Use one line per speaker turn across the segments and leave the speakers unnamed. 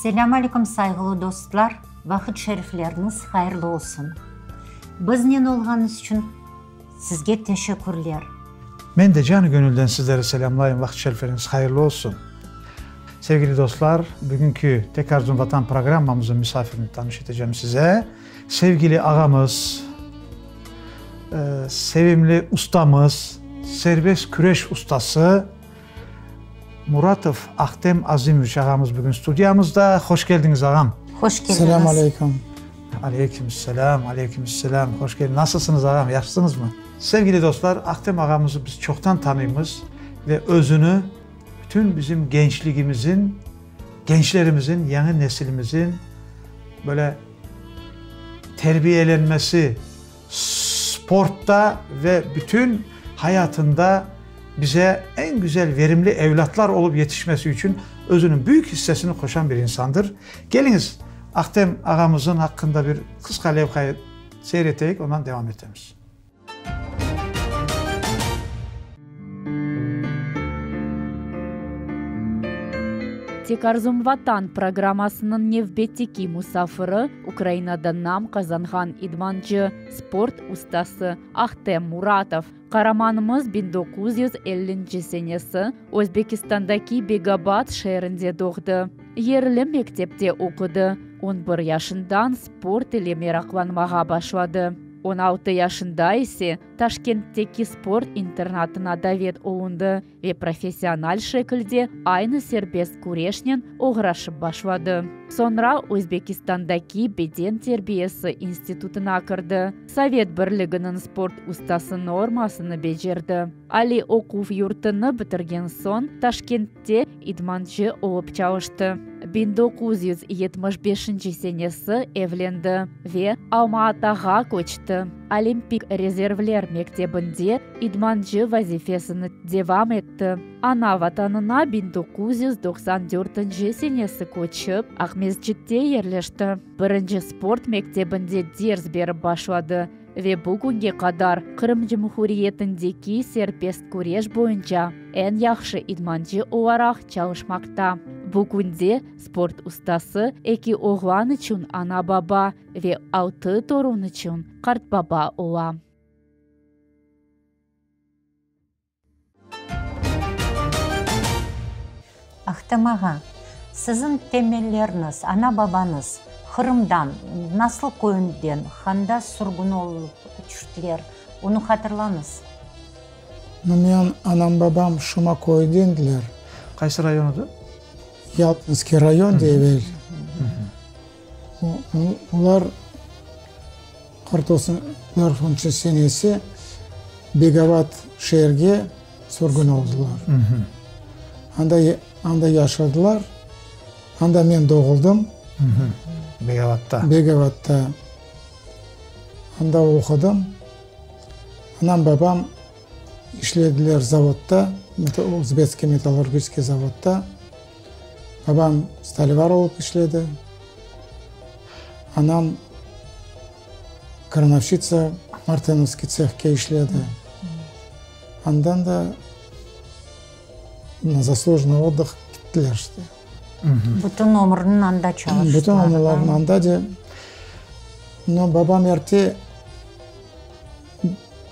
Selâm aleyküm sayğılı dostlar, vaqıt şerifleriñiz hayırlı olsun. Biznen olğanıñız içün sizge teşekkürler.
Men de canı-gönülden sizleri selâmlayım, vaqıt şerifleriñiz hayırlı olsun. Sevgili dostlar, bugünkü Tek Arzum Vatan programmamızın misafirini tanış etecem size. Sevgili ağamız, sevimli ustamız, serbest küreş ustası Muratov Ahtem Azimoviç ağamız bugün studiyamızda. Hoş keldiñiz, ağam!
Hoş keldiñiz!
Selâm aleyküm!
Aleyküm selâm, aleyküm selâm! Hoş keldiñiz! Nasılsıñız, ağam, yahşısıñızmı? Sevgili dostlar, Ahtem ağamızı biz çoqtan tanıymız ve özüni bütün bizim gençligimizin, gençlerimizin, yañı nesilimizin böyle terbiyelenmesi, sportta ve bütün hayatında bize eñ güzel, verimli evlâtlar olıp yetişmesi içün özüniñ büyük hissesini qoşan bir insandır. Keliñiz, Ahtem ağamızın aqqında bir qısqa levhayı seyir eteyik, ondan devam etemiz.
Tek arzum Vatan programmasınıñ nevbetteki musafiri Ukrainada nam qazanğan idmancı, sport ustası Ahtem Muratov. Qaramanımız 1950-nci senesi Özbekistandaki Begabad şeerinde doğdı. Yerli mektepte oqudı, on bir yaşından sport ile meraqlanmağa başladı. 16 yaşında ise Taşkentteki sport internatına davet olundı ve professional şekilde aynı serbest küreşnen oğraşıp başladı. Soñra Özbekistandaki beden terbiyesi institutına kirdi, Sovet Birliginiñ sport ustası normasını becerdi. Aliy oquv yurtını bitirgen soñ Taşkentte idmancı olıp çalıştı. 1975 senesi evlendi ve Alma-Atağa köçti. Olimpik rezervler mektebinde idmancı vazifesini devam etti. Ana Vatanına 1994 senesi köçip, Aqmescitte yerleşti. Birinci sport mektebinde ders berip başladı ve bugünge qadar Qırım Cumhuriyetindeki serbest küreş boyunca eñ yahşı idmancı olaraq çalışmaqta. Bugünde sport ustası, eki oğlan içün ana-baba ve altı torun içün qartbaba ola.
Ahtem ağa, siziñ temelleriñiz, ana-babañız Qırımdan, nasıl köyünden, handa sürgün olıp tüştiler, onı hatırlañız?
Men anam-babam Şuma köyündendiler.
Qaysı rayonıdı?
Yaltinskiy rayon de evel. Olar 49 senesi Begovat şeerge sürgün oldular. Anda anda yaşadılar. Anda men doğuldım.
Begovatta.
Begovatta. Anda oqudım. Anam, babam işlediler zavodda, Uzbekskiy metallurgiçeskiy zavodda. Babam stalevar olıp işledi. Anam krановщица martenovskiy tsehke işledi. Andan da na zaslujennıy otdıh kittiler işte.
Bütün ömrüni anda çalıştılar.
Bütün ömürlerini anda de. No, babam erte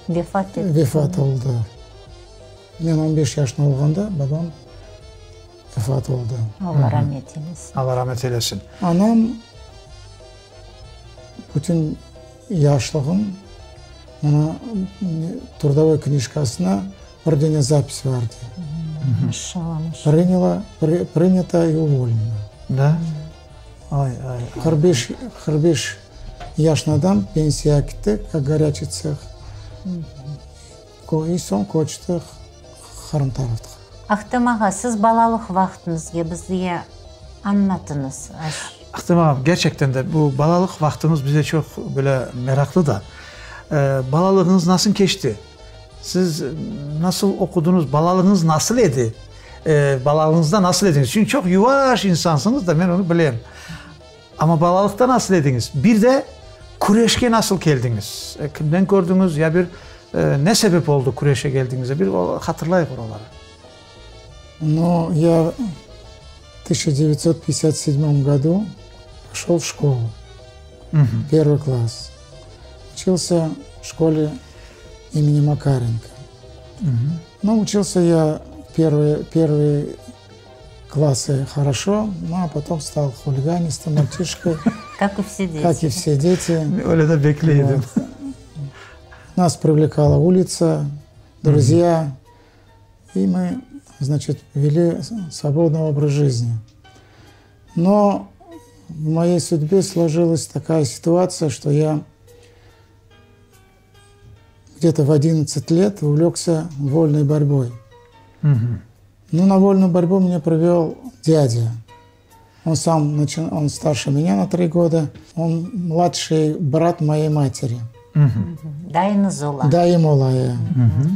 vefat etti.
Vefat oldı. Men on beş yaşında olğanda babam vefat oldı.
Allah rahmet eylesin.
Allah rahmet eylesin.
Anam bütün yaşlığım mına trudovой knijkasına bir dene zapis vardı.
Maşallah, maşallah.
Prinyala, prinята и уволена.
Da? Ay, ay, ay.
45, 45 yaşından pensiya gitti, как горячий цех. Köy soñ köçti Qırım tarafqa.
Ahtem ağa, siz balalıq vaqtıñızge bizge añlatıñız.
Ahtem ağa, gerçekten de bu balalıq vaqtıñız bize çoq böyle meraqlı da. Balalığıñız nasıl keçti? Siz nasıl oqudıñız? Balalığıñız nasıl edi? Balalığıñızda nasıl ediñiz? Çünki çoq yuvaş insansıñız da, men onı bilem. Amma balalıqta nasıl ediñiz? Bir de küreşke nasıl keldiñiz? Kimden kördiñiz ya bir ne sebep oldı küreşe keldiñiz? Bir hatırlayıq oraları.
Nu, ya. 1957 году пошел в школу, угу. первый класс. Учился в школе имени Макаренко. Угу. Ну, учился я первые, первые классы хорошо, ну, а потом стал хулиганистым, мальчишкой.
Как и все дети.
Как и все дети.
Öyle de bekleydim.
Вот. Нас привлекала улица, друзья. И мы, значит, вели свободный образ жизни. Но в моей судьбе сложилась такая ситуация, что я где-то в 11 лет увлекся вольной борьбой.
Угу.
Ну, на вольную борьбу меня привел дядя. Он сам начи... он старше меня на три года. Он младший брат моей матери.
Угу.
Dayıñız ola.
Dayım ola.
Угу.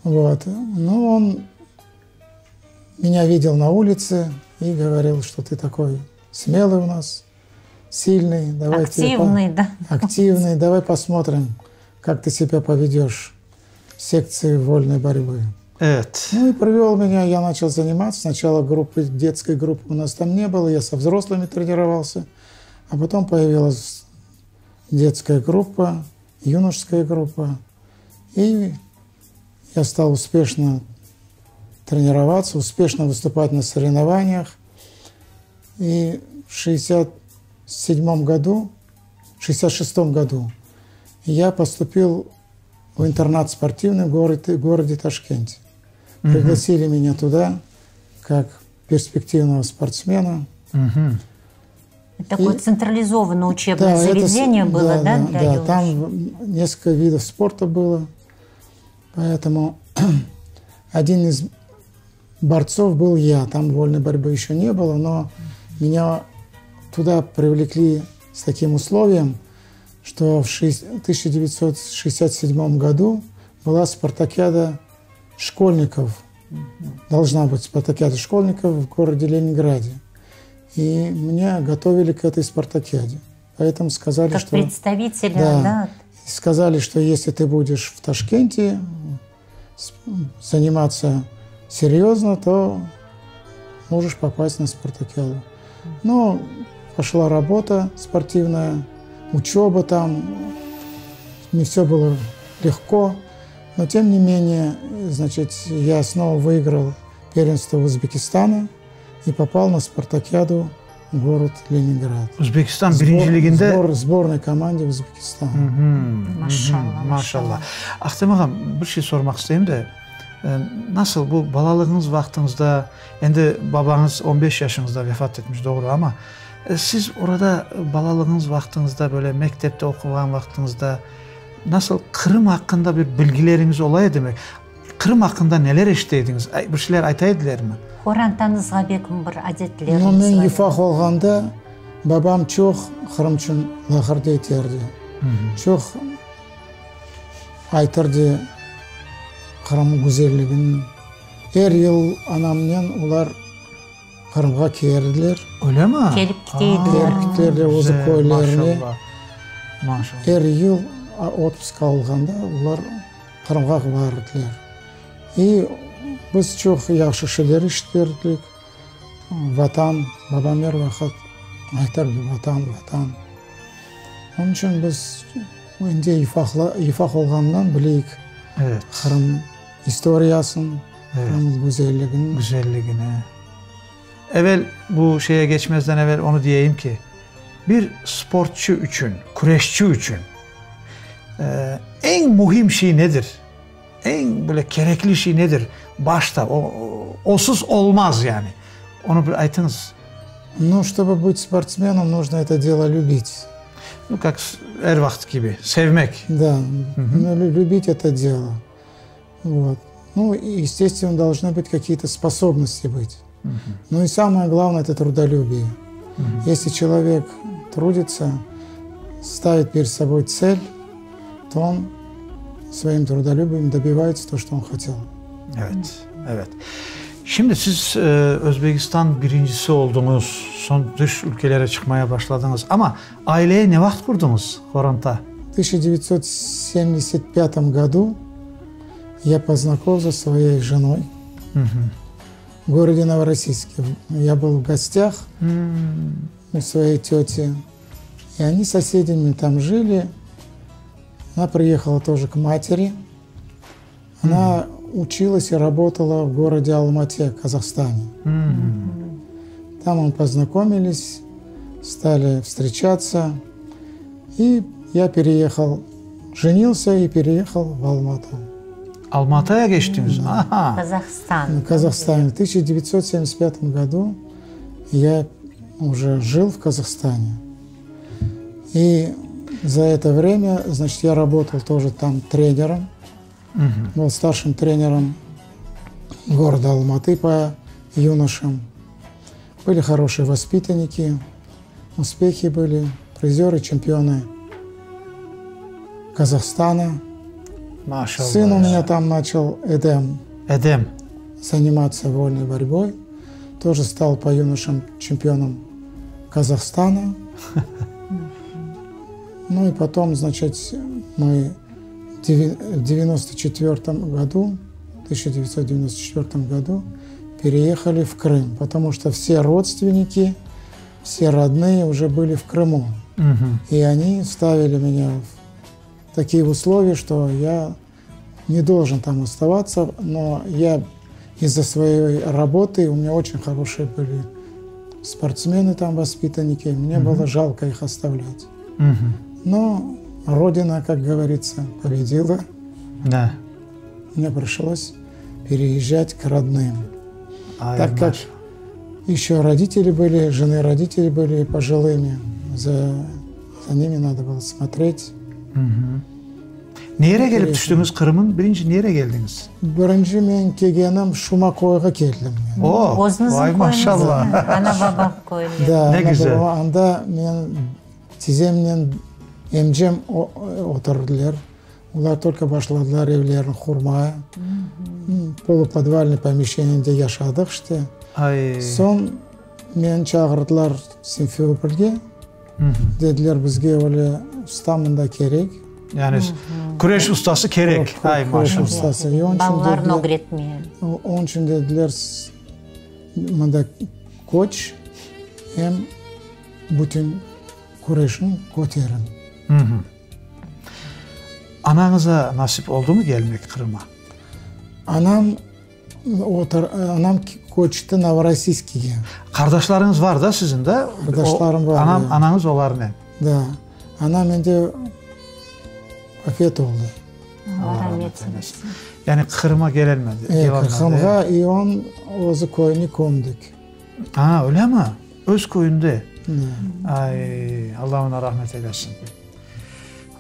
Вот. Ну, он меня видел на улице и говорил, что ты такой смелый у нас, сильный. Давай
активный,
тебе
да.
Активный. Давай посмотрим, как ты себя поведешь в секции вольной борьбы.
Evet.
Ну и привел меня, я начал заниматься. Сначала группы, детской группы у нас там не было, я со взрослыми тренировался. А потом появилась детская группа, юношеская группа. И я стал успешно тренироваться, успешно выступать на соревнованиях. И в 67 году, в 66 году я поступил в интернат спортивный в городе, городе Ташкенте. Пригласили угу. меня туда как перспективного спортсмена.
Угу.
Такое и, централизованное учебное да, заведение это, было,
да?
Да,
да, да там несколько видов спорта было. Поэтому один из борцов был я. Там вольной борьбы еще не было, но меня туда привлекли с таким условием, что в 1967 году была спартакиада школьников. Должна быть спартакиада школьников в городе Ленинграде. И меня готовили к этой спартакиаде. Поэтому сказали,
как
что...
представителя, да, да?
Сказали, что если ты будешь в Ташкенте заниматься серьезно, то можешь попасть на спартакиаду. Но пошла работа спортивная, учеба там, не все было легко, но тем не менее, значит, я снова выиграл первенство Узбекистана и попал на спартакиаду в город Ленинград.
Özbekistan birinciliginde...
Сбор, сборной команде Узбекистана.
Maşallah,
Maşallah. Ahtem ağam, bir şey sormaq isteyim de, nasıl bu balalığıñız vaqtıñızda, endi babañız 15 yaşıñızda vefat etmiş, doğru, amma siz orada balalığıñız vaqtıñızda, böyle mektepte oquğan vaqtıñızda nasıl Qırım aqqında bir bilgileriñiz ola edimi? Qırım aqqında neler eşite ediñiz? Bir şeyler ayta edilermi?
Qorantañızğa belkim bir adetleriñiz
No, men
bar.
ufaq olğanda babam çoq Qırım içün laqırdı eterdi. Çoq aytırdı Qırım güzelligini. Er yıl anamnen olar Qırımğa kelirdiler.
Öyle mi?
Kelip kete ediler.
Kelip kiterler özü köylerine.
Maşallah, maşallah.
Er yıl otpusk alğanda olar Qırımğa barırdılar. И biz çoq yahşı şeyler işiterdik. Vatan, babam er vaqıt aytardı, Vatan, Vatan. Onıñ içün biz endi ufaq olğandan bileyik
Evet.
Qırım istoriyasını,
Evet.
Qırım güzelligini.
Güzelligini. Evel bu şeye geçmezden evel onı diyeyim ki, bir sportçu içün, küreşçi içün eñ mühim şey nedir? Eñ böyle kerekli şey nedir başta? O, osuz olmaz yani. Onı bir aytıñız.
Ну, чтобы быть спортсменом, нужно это дело любить.
Ну, как er vaqıt kibi, sevmek.
Да, ну, любить это дело. Вот. Ну, и, естественно, должны быть какие-то способности быть. Ну и самое главное – это трудолюбие. Если человек трудится, ставит перед собой цель, то он своим трудолюбием добивается то, что он хотел.
Evet, evet. Şimdi siz Özbekistan birincisi olduñız, soñ dış ülkelere çıqmaya başladıñız, amma aileye ne vaqıt qurduñız, qoranta?
В 1975 году я познакомился со своей женой. В городе Новороссийске. Я был в гостях у своей тети. И они с соседями там жили. Она приехала тоже к матери. Она училась и работала в городе Алмате, Казахстане. Там мы познакомились, стали встречаться. И я переехал, женился и переехал в Алмату.
Almatıya keçtiñiz? Aha.
Казахстан.
В Казахстане. В 1975 году я уже жил в Казахстане. И за это время, значит, я работал тоже там тренером. Был старшим тренером города Алматы по юношам. Были хорошие воспитанники, успехи были, призеры, чемпионы Казахстана.
Maşallah.
Сын у меня там начал, Эдем,
Эдем.
заниматься вольной борьбой. Тоже стал по юношам чемпионом Казахстана. Ну и потом, значит, мы в 94 году, 1994 году переехали в Крым, потому что все родственники, все родные уже были в Крыму. И они ставили меня в такие условия, что я не должен там оставаться, но я из-за своей работы, у меня очень хорошие были спортсмены там, воспитанники, мне было жалко их оставлять. Но Родина, как говорится, победила.
Да.
Мне пришлось переезжать к родным.
Ay,
Так как
maş-
еще родители были, жены родители были пожилыми, за, за ними надо было смотреть.
Nereye kelip tüştüñiz Qırımnıñ? Birinci nereye keldiñiz?
Birinci men kelgenim Şumakoyğa keldim. Men.
O,
Özüñizniñ
vay maşallah.
köyüñizde, Ana-baba köyünde.
Да,
Ne
ana
güzel.
baba, anda men tizemnen emcem o- oturdılar. Olar только başladılar evlerini qurmağa. Полуподвальный помещение de yaşadıq işte.
Ay.
Soñ meni çağırdılar Simferopolge. Dediler bizge öyle usta mında kerek.
Yani küreş ustası kerek. Ay
Küreş
maşallah.
ustası. E onıñ içün
Balalarnı
dediler,
ögretmeye.
onıñ içün dediler s- mında köç em bütün küreşni köterin.
Anañıza nasip oldu mu gelmek Qırıma?
Anam otur, anam köçti Novorossiyskige.
Qardaşlarıñız var da siziñ da?
Qardaşlarım
O-
var,
Anam,
ya.
anañız olarnen.
Да. Anam endi vefat oldı.
Allah rahmet eylesin.
Yani Qırıma kelmedi.
E,
kelalmadı.
Qırımğa i on özü köyüne kömdik.
Ha, öyle mi? Öz köyünde.
Да.
Ay, Allah ona rahmet eylesin.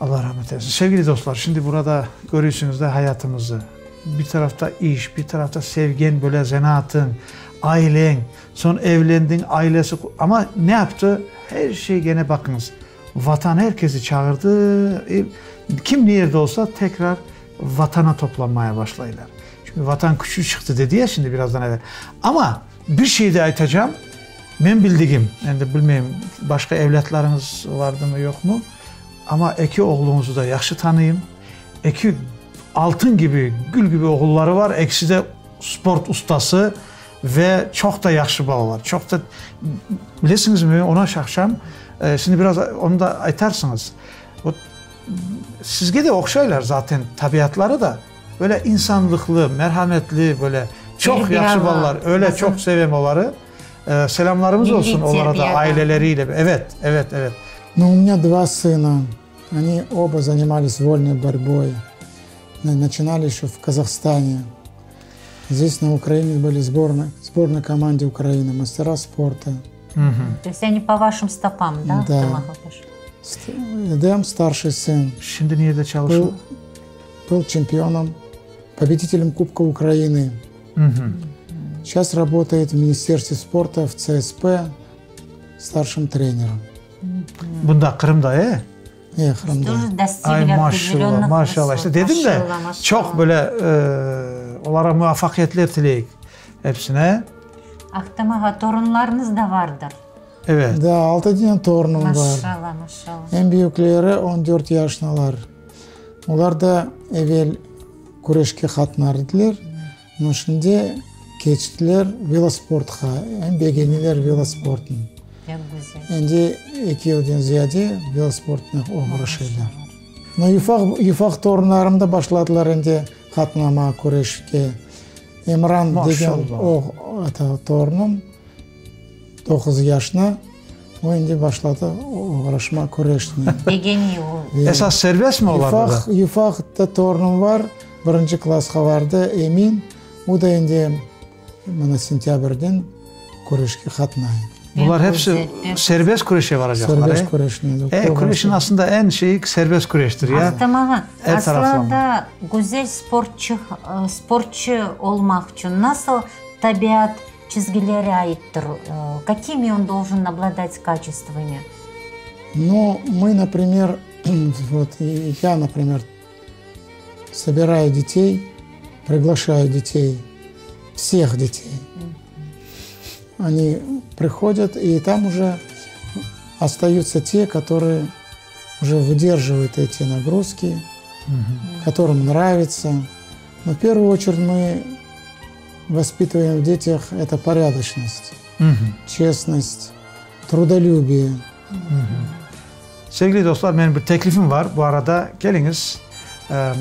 Allah rahmet eylesin. Sevgili dostlar, şimdi burada görüyorsunuz da hayatımızı. Bir tarafta iş, bir tarafta sevgen böyle zanaatın, ailen, son evlendin, ailesi. Ama ne yaptı? Her şey gene bakınız. Vatan herkesi çağırdı. E, Kim nerede olsa tekrar vatana toplanmaya başlayırlar. Çünkü vatan küçük çıktı dedi ya şimdi birazdan evvel. Ama bir şey de aytacağım. Men bildigim, endi bilmeyim başqa evlâtlarıñız vardı mı yoq mı, amma eki oğluñızı da yahşı tanıyım. Eki altın kibi, gül kibi oğulları var, ekisi de sport ustası ve çoq da yahşı balalar. Çoq da bilesiñizmi, ona şaşam, e, şimdi biraz onı da aytarsıñız. Вот sizge de oqşaylar zaten tabiatları da. Böyle insanlıqlı, merhametli, böyle çoq yahşı
Terbiyalı.
balalar. Öyle çoq sevem oları. E, selamlarımız
Milliy
olsun onlara da
terbiyalı.
aileleriyle. Evet, evet, evet.
Но у меня два сына. Они оба занимались вольной борьбой. На- Начинали еще в Казахстане. Здесь на Украине были сборной, сборной команде Украины, мастера спорта.
То есть они по вашим стопам, да,
Да.
Ахтем ağa пошли?
Ст- Эдем, старший сын,
Şimdi nerede çalışıyor?
был, был чемпионом, победителем Кубка Украины. Сейчас работает в Министерстве спорта в ЦСП старшим тренером.
Bunda Qırımda, e?
E, Qırımda.
Тоже достигли
Ay maşallah,
определенных
maşallah.
высот.
İşte dedim de
Maşallah, maşallah.
çok böyle e, olara muvaffakiyetler tileyik hepsine.
Ahtem ağa, torunlarıñız da vardır.
Evet.
Да, altı dane torunım var.
Maşallah, maşallah.
Eñ büyükleri 14 yaşındalar. Olar da evel küreşke qatnar ediler. Но şimdi. Keçtiler velosportqa, em begeneler velosportnı.
Pek güzel.
Endi eki yılden ziyade velosportnen oğraşaylar. No, yufaq, yufaq torunlarım da başladılar endi qatnama küreşke. Emran degen o, eto, torunım doquz yaşına, o endi başladı oğraşma küreşnen.
Begeniy o.
Esas serbest mi olar
da? Yufaq, yufaq da torunım var, birinci klassqa bardı, Emin. O da endi mına sentâbrden küreşke qatnay.
Bular hepsi serbest küreşe varacaqlar, e?
Serbest küreşne.
E, küreşniñ aslında eñ şeyi serbest küreştir, ya.
Ahtem ağa,
Er taraflama.
aslında güzel sportçı, sportçı olmaq içün nasıl tabiat çizgileri aittir? Kakimi on doljen obladat kaçestvami?
Nu, mı, naprimer, vot, ya, naprimer, Собираю детей, приглашаю детей, всех детей. Они приходят, и там уже остаются те, которые уже выдерживают эти нагрузки, угу. которым нравится. Но в первую очередь мы воспитываем в детях это порядочность, угу. честность, трудолюбие.
Угу. Sevgili dostlar, menim bir teklifim var. Bu arada keliñiz,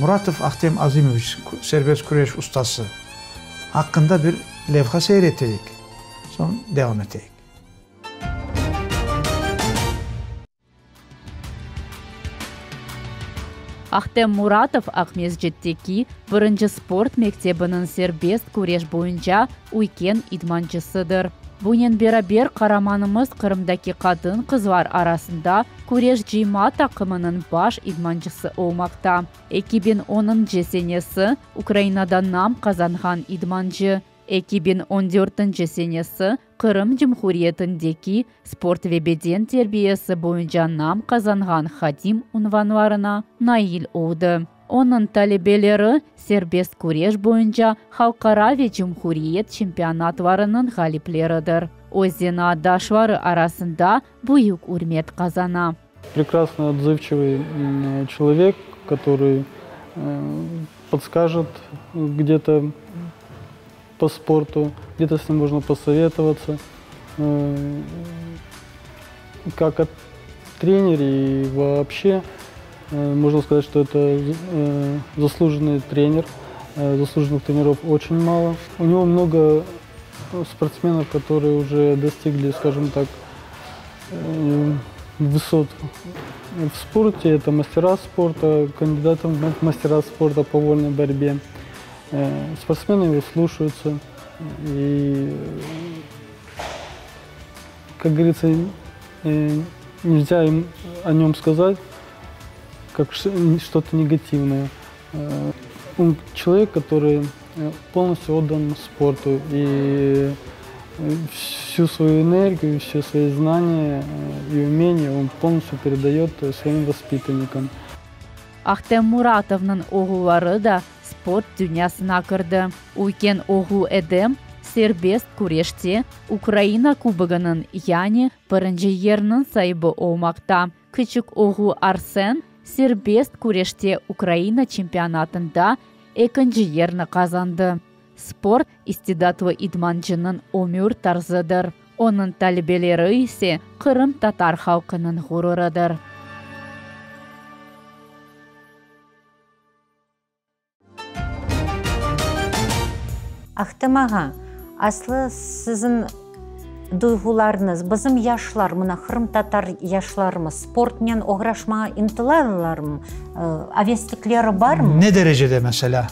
Muratov Ahtem Azimoviç, serbest küreş ustası aqqında bir levha seyir eteyik, soñ devam eteyik.
Ahtem Muratov Aqmescitteki birinci sport mektebiniñ serbest küreş boyunca üyken idmancısıdır. Bunen beraber qaramanımız Qırımdaki qadın-qızlar arasında küreş cıyma taqımınıñ baş idmancısı olmaqta. 2010-ncı senesi Ukrainada nam qazanğan idmancı, 2014-nci senesi Qırım Cumhuriyetindeki sport ve beden terbiyesi boyunca nam qazanğan hadim unvanlarına nail oldı. Onıñ talebeleri serbest küreş boyunca halqara ve cumhuriyet çempionatlarınıñ ğalipleridir. Öz zenaatdaşları arasında büyük ürmet qazana.
Прекрасный, отзывчивый человек, который подскажет где-то по спорту, где-то с ним можно посоветоваться. Как о тренере и вообще, можно сказать, что это заслуженный тренер. Заслуженных тренеров очень мало. У него много спортсменов, которые уже достигли, скажем так, высот в спорте. Это мастера спорта, кандидаты в мастера спорта по вольной борьбе. Спортсмены его слушаются. И, как говорится, нельзя им о нем сказать как что-то негативное. Он человек, который полностью отдан спорту и всю свою энергию, все свои знания и умения он полностью передает своим воспитанникам.
Ahtem Muratovnıñ oğulları da sport dünyasına kirdi. Üyken oğlu Edem serbest küreşte Ukraina kubogınıñ, yani birinci yerniñ saibi olmaqta. Küçük oğlu Arsen serbest küreşte Ukraina çempionatında ekinci yerni qazandı. Sport, istidatlı idmancınıñ ömür tarzıdır, onıñ talebeleri ise qırımtatar halqınıñ ğururıdır.
Ahtem ağa, aslı siziñ duyğularıñız, bizim yaşlar, mına qırımtatar yaşlarımız sportnen oğraşmağa ıntılalarmı, aveslikleri barmı?
Ne derecede meselâ?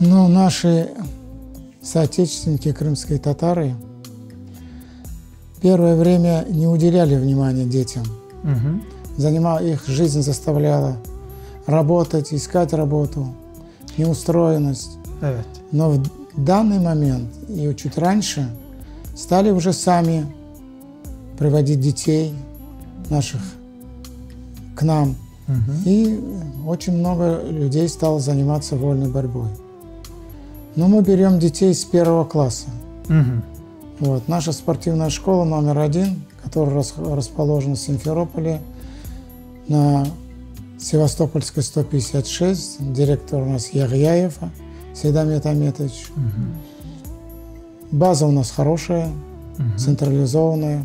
Nu, naşi sootечественники, крымские татары, первое время не уделяли внимания детям.
Угу.
Занимала их жизнь заставляла работать, искать работу, неустроенность.
Evet.
Но в данный момент и чуть раньше стали уже сами приводить детей наших к нам.
Угу.
И очень много людей стало заниматься вольной борьбой. Но мы берем детей с первого класса.
Угу.
Вот. Наша спортивная школа номер один, которая расположена в Симферополе, на Севастопольской 156, директор у нас Ягьяева. Seydamet Аметович. База у нас хорошая, централизованная.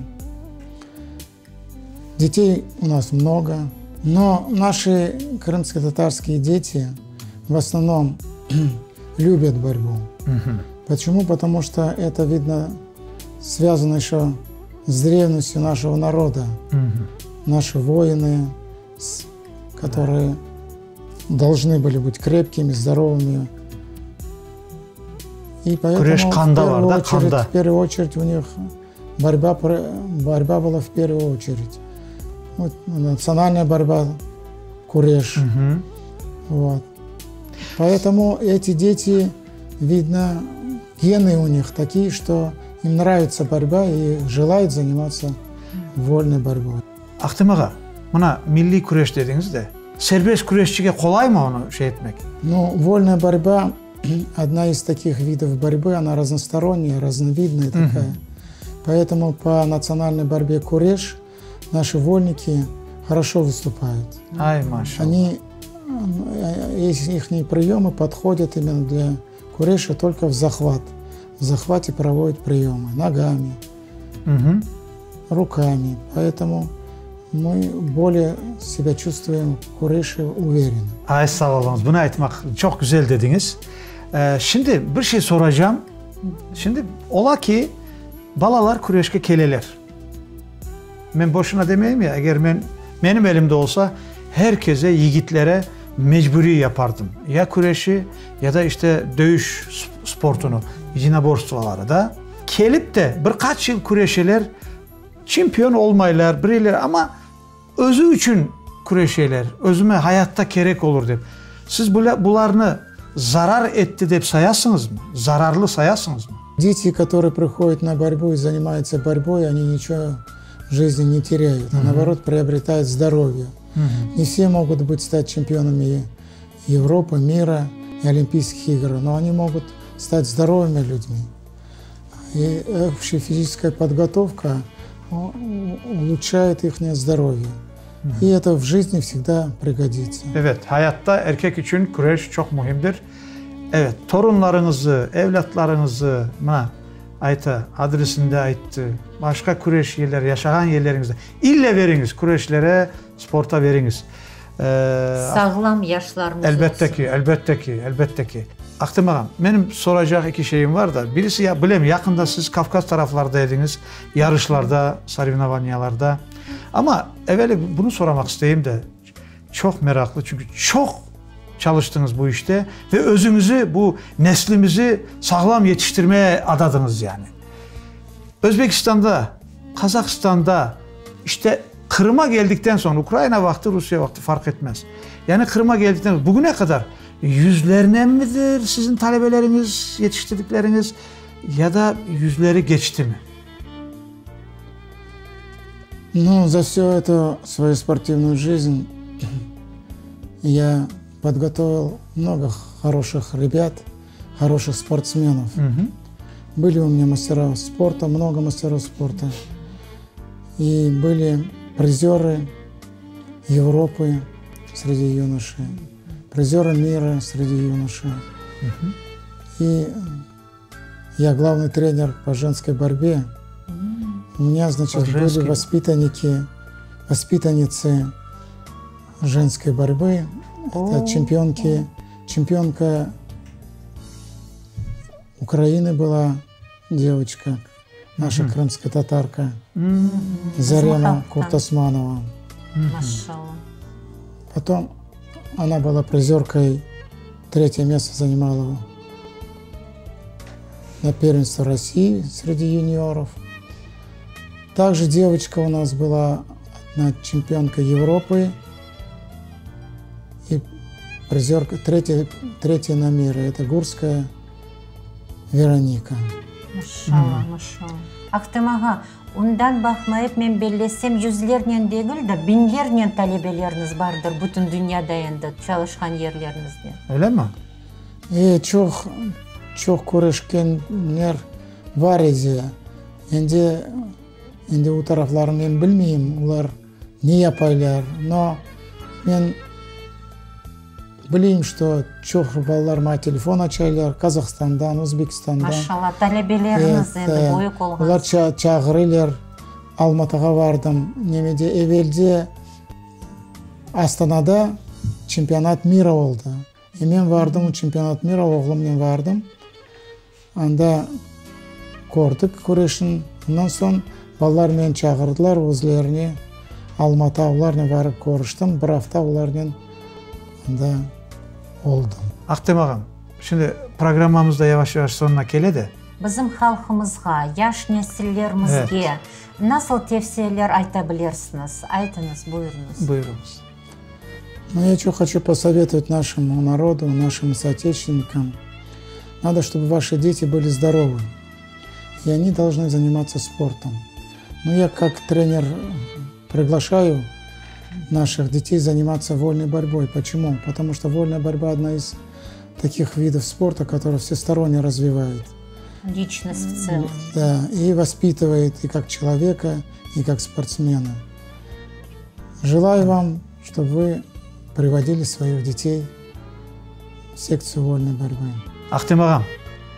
Детей у нас много, но наши крымско-татарские дети в основном любят борьбу. Почему? Потому что это, видно, связано еще с древностью нашего народа. Наши воины, которые должны были быть крепкими, здоровыми. И поэтому
Küreş
в
qanda
первую,
bar, да,
очередь,
qanda.
в первую очередь у них борьба, борьба была в первую очередь. Вот, национальная борьба, куреш. Вот. Поэтому эти дети, видно, гены у них такие, что им нравится борьба и желают заниматься вольной борьбой.
Ahtem ağa, mına milliy küreş dediñiz de, serbest küreşçige qolay mı onı şey etmek?
Ну, вольная борьба одна из таких видов борьбы, она разносторонняя, разновидная такая. Поэтому по национальной борьбе куреш наши вольники хорошо выступают.
Ay, maşallah.
Они, их приемы подходят именно для куреша только в захват. В захвате проводят приемы ногами, руками. Поэтому мы более себя чувствуем в куреше уверенно.
Ay, sağ oluñız. Bunı aytmaq çoq güzel dediñiz. Şimdi bir şey soracağım. Şimdi ola ki, balalar küreşke keleler. Men boşuna demeyim ya, eger men menim elimde olsa, herkese, yigitlere mecburiy yapardım. Ya küreşi, ya da işte dövüş sportunu, единоборствоları da. Kelip de bir qaç yıl küreşeler, çempion olmaylar, bireyler, amma özü içün küreşeler, özüme hayatta kerek olur dep. Siz bularnı zarar etti dep sayasıñızmı? Zararlı sayasıñızmı?
Дети, которые приходят на борьбу и занимаются борьбой, они ничего в жизни не теряют, а наоборот приобретают здоровье. Не все могут быть стать чемпионами Европы, мира и Олимпийских игр, но они могут стать здоровыми людьми. И общая физическая подготовка улучшает их здоровье. И это в жизни всегда пригодится.
Evet, hayatta erkek içün küreş çoq mühimdir. Evet, torunlarıñızı, evlâtlarıñızı, mına, ayta, adresini de ayttı, başqa küreş yerleri, yaşağan yerleriñizde, ille beriñiz, küreşlere, sporta beriñiz.
Sağlam yaşlarımız
Elbette
olsun.
ki, elbette ki, elbette ki. Ahtem ağam, menim soracaq eki şeyim bar da. Birisi, ya, bilem, yaqında siz Kavkaz taraflarda ediñiz, yarışlarda, sorevnovaniyalarda. Amma eveli bunı soramaq isteyim de, çoq meraqlı, çünki çoq çalıştıñız bu işte ve özüñizi bu neslimizi sağlam yetiştirmeye adadıñız yani. Özbekistanda, Qazahistanda, işte Qırımğa geldikten soñ, Ukraina vaqtı, Rusiye vaqtı farq etmez. Yani Qırımğa geldikten soñ, bugüne qadar yüzlernen midir siziñ talebeleriñiz, yetiştirdikleriñiz, ya da yüzleri keçtimi?
Ну, за всю эту свою спортивную жизнь я подготовил много хороших ребят, хороших спортсменов. Были у меня мастера спорта, много мастеров спорта. И были призеры Европы среди юношей, призеры мира среди юношей. И я главный тренер по женской борьбе. У меня, значит,
По
были
женской?
воспитанники, воспитанницы женской борьбы. Это чемпионки, чемпионка Украины была девочка, наша крымская татарка, Зарема
Злата.
Куртосманова.
Maşallah.
Потом она была призеркой, третье место занимала на первенстве России среди юниоров. Также девочка у нас была одна чемпионка Европы и призерка, третья, третья на мире. Это Гурская Вероника.
Maşallah, maşallah. Ahtem ağa, ondan baqmayıp men bellesem yüzlernen degil de biñlernen talebeleriñiz bardır bütün dünyada endi çalışqan yerleriñizde.
Öyle mi?
E, çoq, çoq körüşkenler bar edi. Endi, endi o taraflarını men bilmeyim, olar ne yapaylar. Но men Bileyim, что çoq balalar maña telefon açaylar, Kazahstandan, Özbekistandan.
Maşallah, talebeleriñiz endi büyük olğan.
Olar çağırırlar, Almatağa vardım, nemede, evelde Astanada çempionat mira oldı. E men vardım o çempionat mira, oğlumnen vardım. Anda kördik küreşni. Ondan soñ balalar meni çağırdılar özlerine Almata, olarnen varıp körüştim, bir afta olarnen anda oldım.
Ahtem ağam, şimdi programmamız da yavaş-yavaş soñuna kele de.
Bizim halqımızğa, yaş nesillerimizge nasıl tevsiyeler ayta bilirsiñiz? Aytıñız, buyurıñız.
Buyurıñız.
Ну, я что хочу посоветовать нашему народу, нашим соотечественникам. Надо, чтобы ваши дети были здоровы. И они должны заниматься спортом. Ну, я как тренер приглашаю наших детей заниматься вольной борьбой. Почему? Потому что вольная борьба одна из таких видов спорта, которая всесторонне развивает.
Личность в целом.
Да, и воспитывает и как человека, и как спортсмена. Желаю вам, чтобы вы приводили своих детей в секцию вольной борьбы.
Ahtem ağam,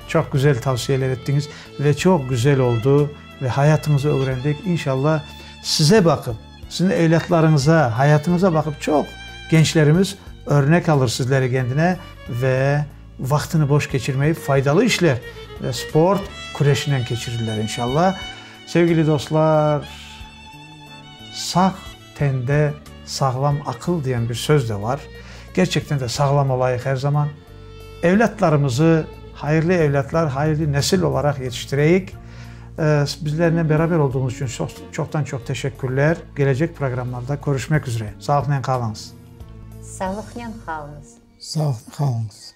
çoq güzel tavsiyeler ettiñiz ve çoq güzel oldı ve hayatıñızı ögrendik. İnşallah, size baqıp, siziñ evlâtlarıñıza, hayatıñıza baqıp çoq gençlerimiz örnek alır sizleri kendine ve vaqtını boş keçirmeyip faydalı işler ve sport, küreşinen keçirirler inşallah. Sevgili dostlar, sağ tende sağlam aqıl diyen bir söz de var. Kerçekten de sağlam olayıq er zaman. Evlâtlarımızı hayırlı evlâtlar, hayırlı nesil olaraq yetiştireyik. Bizlernen beraber olduğuñız içün çoqtan-çoq teşekkürler. Kelecek programlarda körüşmek üzre. Sağlıqnen qalıñız.
Sağlıqnen qalıñız.
Sağlıqnen qalıñız.